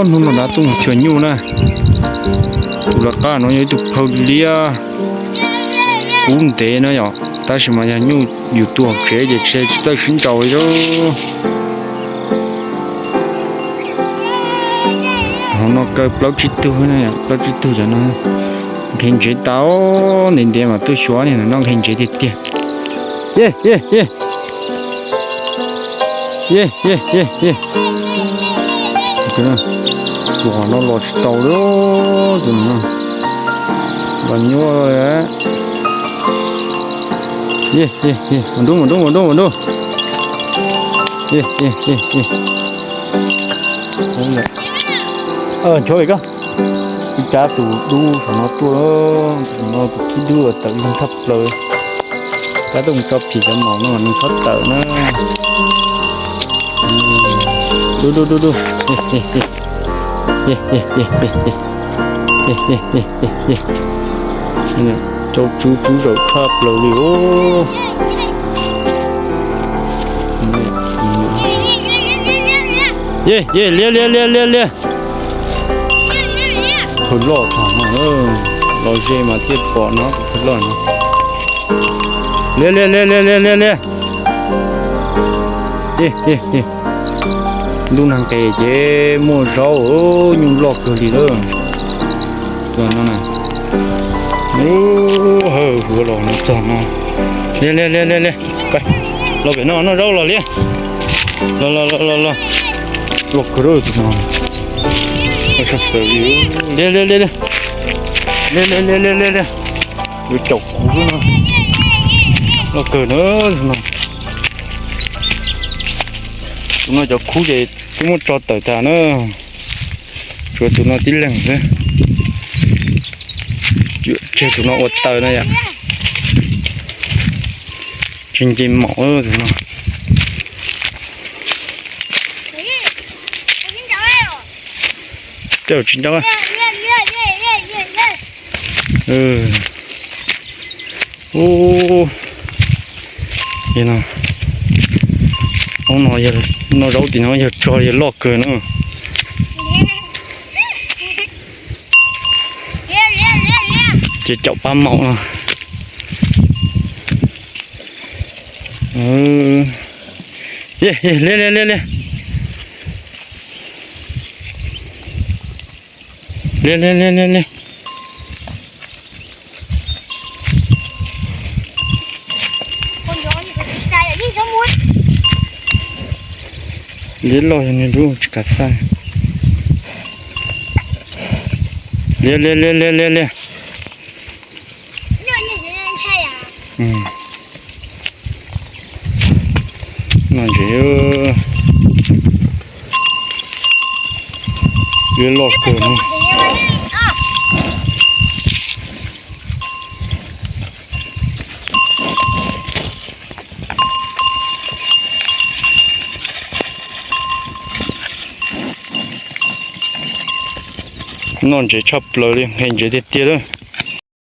Hnub no dab tuaj mus cuag nyuj na. Tus lawv qab no yog ib tug phauj liab kub ntev na yom, tab sis mas yog nyuj yus tua tsev ces tsis txawj sib nraus li. Hauv no kaw plaub tsib tug, plaub tsib tug cov no nqhis ntsev tas, ntev ntev mas tuaj xyuas no nqhis ntsev tiag tiag. Ye ye ye. Ye ye ye ye. Tus no los tsis tau li, tus no los nyuaj. Ye ye ye, mus nrub mus nrub mus nrub mus nrub. Ye ye ye ye. Nchuav vim koj, ib cab tus dub saum no tuaj, tus no tus khib dub tawm leeg thaj plaws. Cab tuaj mus tso phim cov maum no nws txhob tawm na. Dub dub dub dub. Rau tsub tsub zaum thaj plaws li os. Ye ye, liab liab liab liab liab. Phaw loj tag no, los ze mas thiaj pom no, phaw loj no. Liab liab liab liab liab liab liab. Ntuj nag nqis ces muaj zaub, nyuj loj kawg li lawm. Tus no na, hawv huv los no txog no. Liab liab liab liab liab, los pem no noj zaub los liab. Los los los los los. Loj kawg li tus no. Liab liab liab liab. Liab liab liab liab liab. Yuav caum kuv xwb no. Loj kawg na tus no. Tus no cov khub ces twb muab tso tawm tas na. Tshuav tus no tib leeg xwb. Tseg tus no ua taw na yom. Tsis nce maum tus no. Tej tsis nco. Ub, no, no zaub tim no yog tsog yog loj kawg na. Ces caum pab maum no. Liab liab liab liab. Liab liab liab liab liab. Liab loj yog niag dub tsis kav xaj. Liab liab liab liab liab liab. No ntses, liab loj kawg no. Noj ntses tshaj plaws li, nqhis ntses tiag tiag lawm.